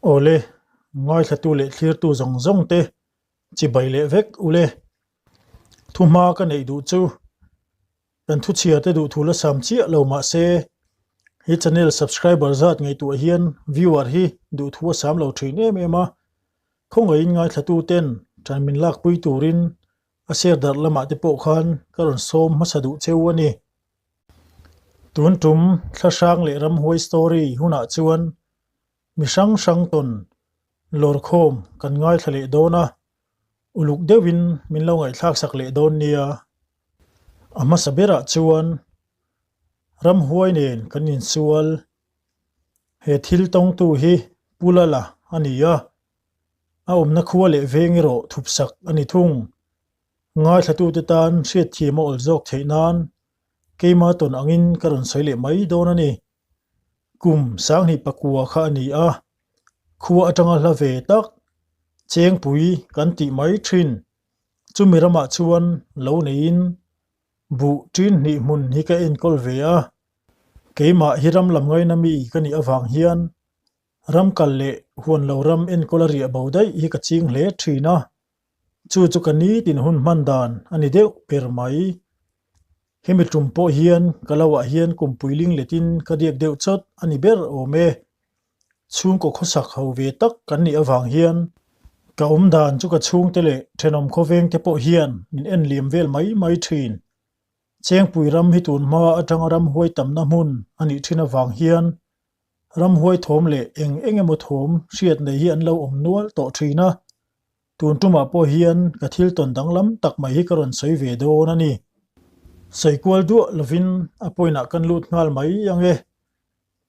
Awle, ngaithlatu leh thlirtu zawng zawng te chibai leh vek ule. Thuhma ka neih duh chu kan thuchhia te duhthu la sam chiah lo mahse he channel subscriber zat ngaihtuah hian viewer hi duhthu a sam lo thin em em a, khawngaihin ngaithlatu ten tan min lakpui turin a share darh lamah te pawh khan ka rawn sawm hmasa duh cheu a ni. Tun tum thlahrang leh ramhuai story hunah chuan mi hrang hrang tawn lawrkhawm kan ngaithla leh dawn a, uluk deuhin min lo ngaihthlak sak leh dawn nia. A hmasa berah chuan ramhuai nen kan insual. He thil tawngtu hi Pu Lala a ni a, a awmna khua leh veng erawh thupsak a ni thung. Ngaithlatute tan hriatthiam a awl zawk theih nan keima tawn angin ka rawn sawi leh mai dawn a ni. Kum 20 pakua kha a ni a, khua atanga hla ve tak Chengpui kan tih mai thin. Chumi ramah chuan lo neiin buh ṭin hnih hmun hi ka enkawl ve a, keimah hi ram lam ngaina mi ka nih avang hian ram kal leh huan lo ram enkawl a riah bo daih hi ka ching hle thin a, chu chu ka nitin hun hman dan a ni deuh ber mai. Hemi tum pawh hian ka lo ah hian kumpui ling letin ka diak deuh chawt a ni ber awm e. Chhungkaw khawsak ho ve tak kan nih avang hian ka awm dan chu ka chhungte leh thenawm khawveng te pawh hian min en liam vel mai mai thin. Chengpui ram hi tun hma atanga ramhuai tamna hmun a nih thin avang hian ramhuai thawm leh eng eng emaw thawm hriat nei hi an lo awm nual tawh thin a. Tun tumah pawh hian ka thil tawn danglam tak mai hi ka rawn sawi ve dawn a ni. Sawi kual duah lovin a point ah kan lut nghal mai ang e.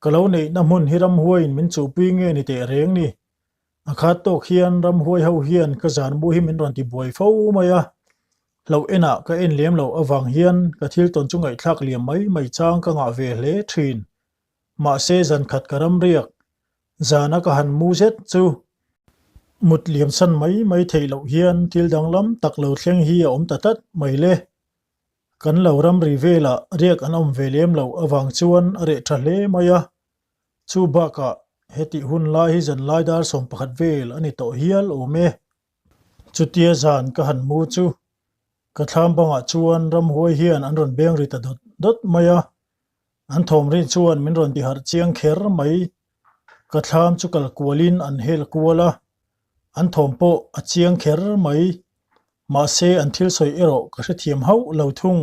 Ka lo neihna hmun hi ramhuaiin min chuhpui nge ni teh reng ni. A khat tawk hian ramhuai ho hian ka zanmu hi min rawn ti buai fo mai a. Hlauh enah ka en lem loh avang hian ka thil tawn chu ngaihthlak liam mai mai chang ka ngah ve hle thin. Mahse zankhat ka ramriak Zana ka han mu zet chu mut liamsan mai mai theih loh hian thil danglam tak lo thleng hi a awm ta tlat mai le. Kan lo ramri velah riak an awm ve lem loh avang chuan a reh tha hle mai a. Chu bakah hetih hun lai hi zanlai dar 11 vel a ni tawh hial awm e. Chutia zan ka han mu chu ka thlam bangah chuan ramhuai hian an rawn beng ri ta dawt dawt mai a. An thawm rin chuan min rawn ti harh chiang kher mai. Ka thlam chu kal kualin an hel kual a, an thawm pawh a chiang kher mai. Mahse an thil sawi erawh ka hrethiam hauh lo thung.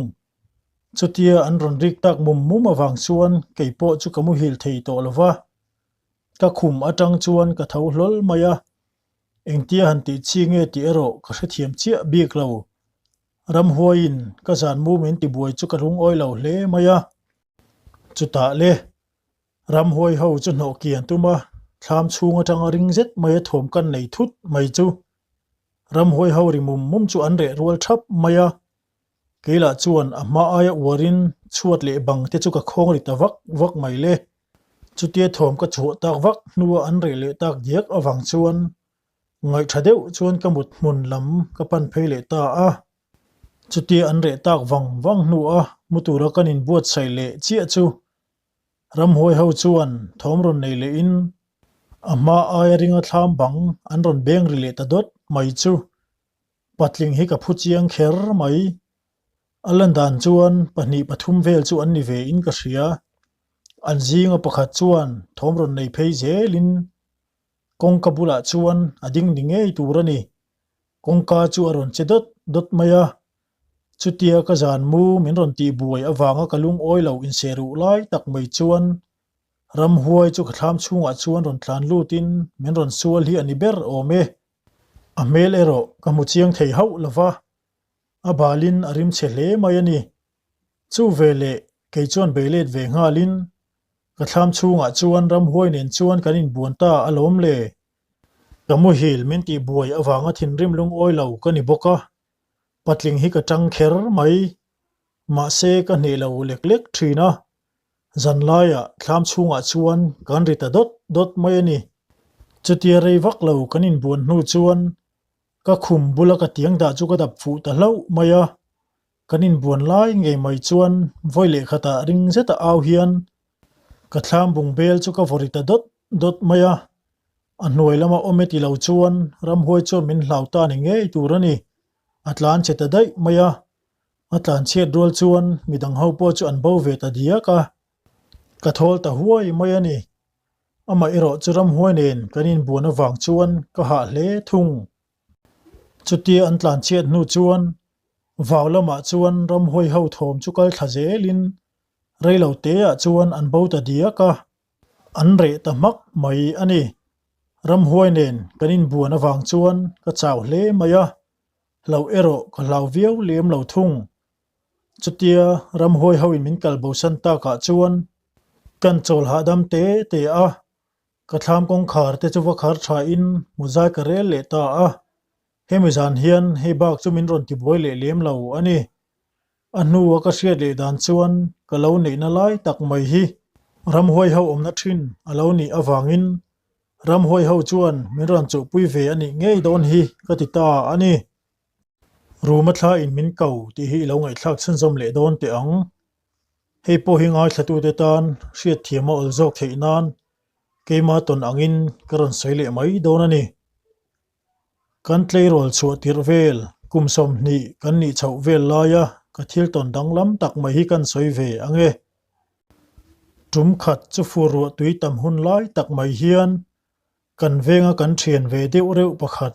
Chutia an rawn rik tak mum mum avang chuan kei pawh chu ka muhil thei tawh lo va. Ka khum atang chuan ka tho hlawl mai a, engtia han tih chi nge tih erawh ka hrethiam chiah bik lo. Ramhuaiin ka zan mu min tibuai chu ka lungawi lo hle mai a. Chutah le, ramhuai ho chu hnawh kian tum a, thlam chhung atanga ring zet mai a thawm kan nei thut mai chu. Ramhuai ho ri mum mum chu an reh rual thap mai a. Keilah chuan a hma aia uarin chhuat leh bang te chu ka khawng ri ta vak vak mai le. Chutia thawm ka chhuah tak vak hnua an reh leh tak diak avang chuan Ngaihṭha deuh chuan ka mut hmun lam ka pan phei leh ta a. Chutia an reh tak vang vang hnu a mu tura kan inbuatsaih leh chiah chu ramhuai ho chuan thawm rawn nei lehin a hma aia ringa thlam bang an rawn beng ri leh ta dawt mai chu patling hi ka phu chiang kher mai. A lan dan chuan pahnih pathum vel chu an ni ve in ka hria. An zinga pakhat chuan thawm rawn nei phei zelin Kawngka bulah chuan a ding ni ngei tur a ni. Kawngka chu a rawn che dawt dawt mai a. Chutia ka zan mu min rawn tih buai avanga ka lungawi lo inseh ruh lai tak mai chuan ramhuai chu ka thlam chhungah chuan rawn tlan lutin min rawn sual hi a ni ber awm e. A hmel erawh ka hmu chiang thei hauh lo va, a balin a rim chhe hle mai a ni. Chu veleh kei chuan bei let ve nghalin Ka thlam chhungah chuan ramhuai nen chuan kan inbuan ta alawm le. Ka muhil min tih buai avanga thinrim lungawi lo ka ni bawk a, patling hi ka tang kher mai. Mahse ka hneh lo lek lek thin a, zanlaiah thlam chhungah chuan kan ri ta dawt dawt mai a ni. Chutia rei vak lo kan inbuan hnu chuan ka khum bula ka tiang dah chu ka dap fuh ta hlauh mai a, Kan inbuan lai ngei mai chuan vawi leh khatah ring zeta au hian ka thlam bung bel chu ka vaw ri ta dawt dawt mai a. A hnuai lama awm e ti lo chuan ramhuai chuan min hlau ta ni ngei tur a ni. A tlan che ta daih mai a. A tlan chhiat rual chuan midang ho pawh chu an bo ve ta diak a. Ka thawl ta huai mai a ni. Amah erawh chu ramhuai nen kan inbuan avang chuan ka hah hle thung. Chutia an tlan chhiat hnu chuan vau lamah chuan ramhuai ho thawm chu kal thla zelin reilo teah chuan an bo ta diak a. An reh ta hmak mai a ni. Ramhuai nen kan inbuan avang chuan ka chau hle mai a, hlauh erawh ka hlau viau lem lo thung. Chutia ramhuai hoin min kal bosan takah chuan kan chawl hahdam te te a, ka thlam kawngkhar te chu va khar thain hmuzai ka rel leh ta a. Hemi zan hian hei bak chu min rawn tibuai leh lem lo a ni. A hnua ka hriat leh dan chuan ka lo neihna lai tak mai hi ramhuai ho awmna thin a lo nih avangin ramhuai ho chuan min rawn chuhpui ve a nih ngei dawn hi ka ti ta a ni. Ruma thla in min ko tih hi i lo ngaihthlak chhunzawm leh dawn teh ang. Hei pawh hi ngaithlatute tan hriatthiam a awl zawk theih nan keima tawn angin ka rawn sawi leh mai dawn a ni. Kan tleirawl chhuah tirh vel kum 20 kan nih chhoh vel laia ka thil tawn danglam tak mai hi kan sawi ve ang e. Tum khat chu fur ruah tui tam hun lai tak mai hian kan venga kan thian ve deuh reuh pakhat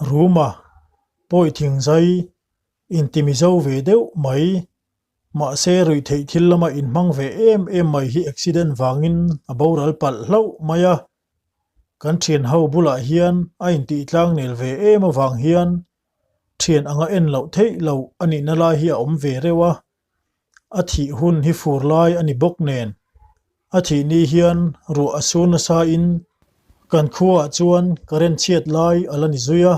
Ruma pawi thing zai intimi zo ve deuh mai mahse ruihtheih thil lama inhmang ve em em mai hi accident vangin a boral palh hlauh mai a. Kan thian ho bulah hian a intih tlang nel ve em avang hian thian anga en loh theih loh a nihna lai hi a awm ve reuh a, a thih hun hi fur lai a ni bawk nen a thih ni hian ruah a sur nasa in kan khuaah chuan current chhiat lai a la ni zui a,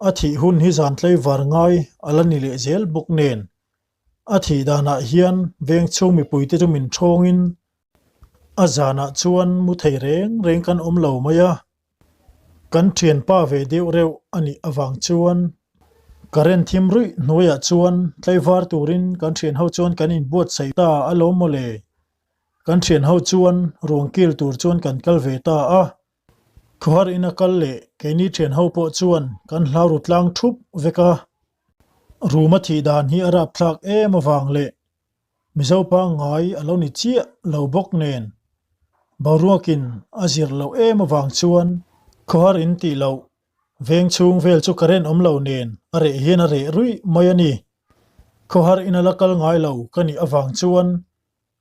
a thih hun hi zan tlaivar ngai a la ni leh zel bawk nen a thih danah hian veng chhung mipuite chu min thawngin A zanah chuan mu thei reng reng kan awm lo mai a, kan thianpa ve deuh reuh a nih avang chuan current thim ruih hnuaiah chuan tlaivar turin kan thian ho chuan kan inbuatsaih ta a lawm mawle. Kan thian ho chuan ruang kil tur chuan kan kal ve ta a, Khawhar ina kal leh keini thian ho pawh chuan kan hlau ru tlang thup vek a, room a thih dan hi a rapthlak em avang leh Mizo pangngai a lo ni chiah lo bawk nen boruakin a zir loh em avang chuan khawhar in tih loh veng chhung vel chu current awm lo nen a reh hian a reh ruih mai a ni. Khawhar in a la kal ngai lo ka nih avang chuan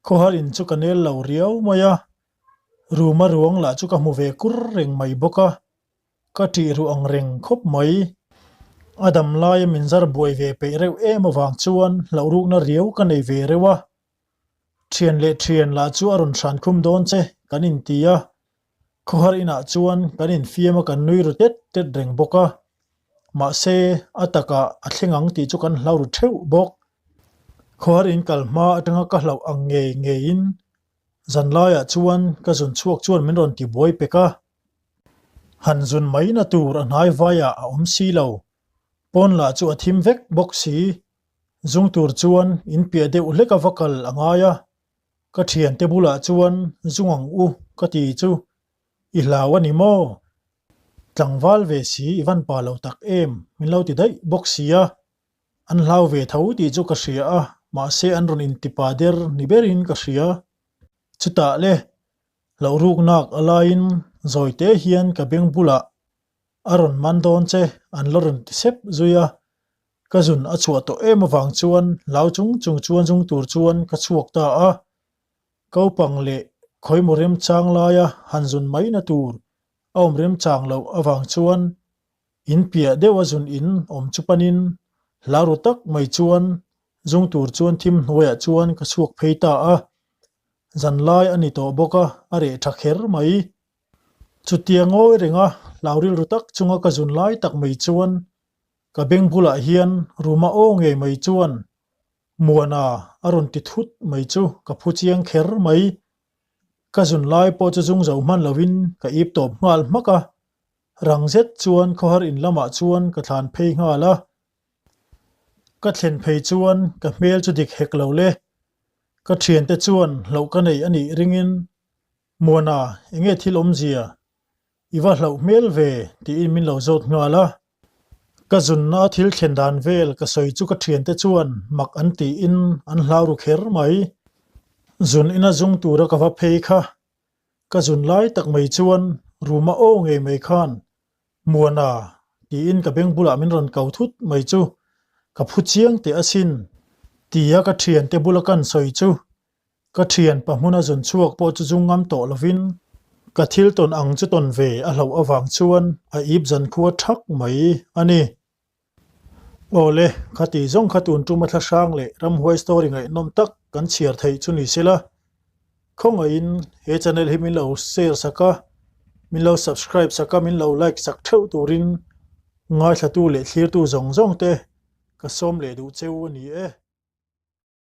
khawhar in chu ka nel lo riau mai a, room a ruang lah chu ka hmu ve kur reng mai bawk a. Ka ṭih ruh ang reng khawp mai. A dam laia min zar buai ve peih reuh em avang chuan hlauh rukna riau ka nei ve reuh a. Ṭhian leh ṭhian lah chu a rawn hran khum dawn che kan inti a. Khawhar inah chuan kan infiam a kan nui ru tet tet reng bawk a. Mahse, a takah a thleng ang tih chu kan hlau ru ṭheuh bawk. Khawhar in kal hma aṭanga ka hlauh ang ngei ngeiin zanlaiah chuan ka zun chhuak chuan min rawn ti buai pek a. Han zun mai na tur a hnai vaiah a awm si lo. Pawn lah chu a thim vek bawk si. Zung tur chuan in piah deuh hlek a va kal a ngai a. Ka thiante bulah chuan zung ang u ka ti chu i hlau a ni maw? Tlangval ve si i van pa lo tak em min lo ti daih bawk si a. An hlau ve tho tih chu ka hria a, mahse an rawn intipa der ni berin ka hria. Chutah le Loh ruknak a laiin zawi te hian ka beng bulah a rawn man dawn che an la rawn ti sep zui a, ka zun a chhuah tawh em avang chuan hlau chung chung chuan zung tur chuan ka chhuak ta a, kopang leh khawimaw remchang laia han zun mai na tur a awm remchang loh avang chuan in piah deuh a zun in awm chu panin hlau ru tak mai chuan zung tur chuan thim hnuaiah chuan ka chhuak phei ta a. Zanlai a ni tawh bawk a, a reh tha kher mai. Chutia ngawi renga hlau rilru tak chunga ka zun lai tak mai chuan ka beng bulah hian Ruma aw ngei mai chuan Muana a rawn ti thut mai chu ka phu chiang kher mai. Ka zun lai pawh chu zung zo hman lovin ka ip tawp nghal hmak a, rang zet chuan khawhar in lamah chuan ka thlan phei nghal a. Ka thlen phei chuan ka hmel chu dik hek lo le. Ka thiante chuan hlauh ka nei a nih ringin, Muana, enge thil awmzia? I va hlauh hmel ve tiin min lo zawt nghal a. Ka zunna a thil thlen dan vel ka sawi chu ka thiante chuan mak an tiin an hlau ru kher mai. Zun ina zung tura ka va phei kha. Ka zun lai tak mai chuan ruma aw ngei mai khan Muana tiin ka beng bulah min rawn ko thut mai chu ka phu chiang teh asin tia ka thiante bula kan sawi chu Ka thian pa hmuna zun chhuak pawh chu zung ngam tawh lovin ka thil tawn ang chu tawn ve a hlauh avang chuan a ip zan khua thak mai a ni. Awle, khati zawng kha tun tum a thla hrang leh ramhuai story ngaihnawm tak kan chhiar theih chu ni sela, khawngaihin he channel hi min lo share sak a, min lo subscribe sak a, min lo like sak theuh turin ngaithlatu leh thlirtu zawng zawng te ka sawm leh duh cheu a ni e.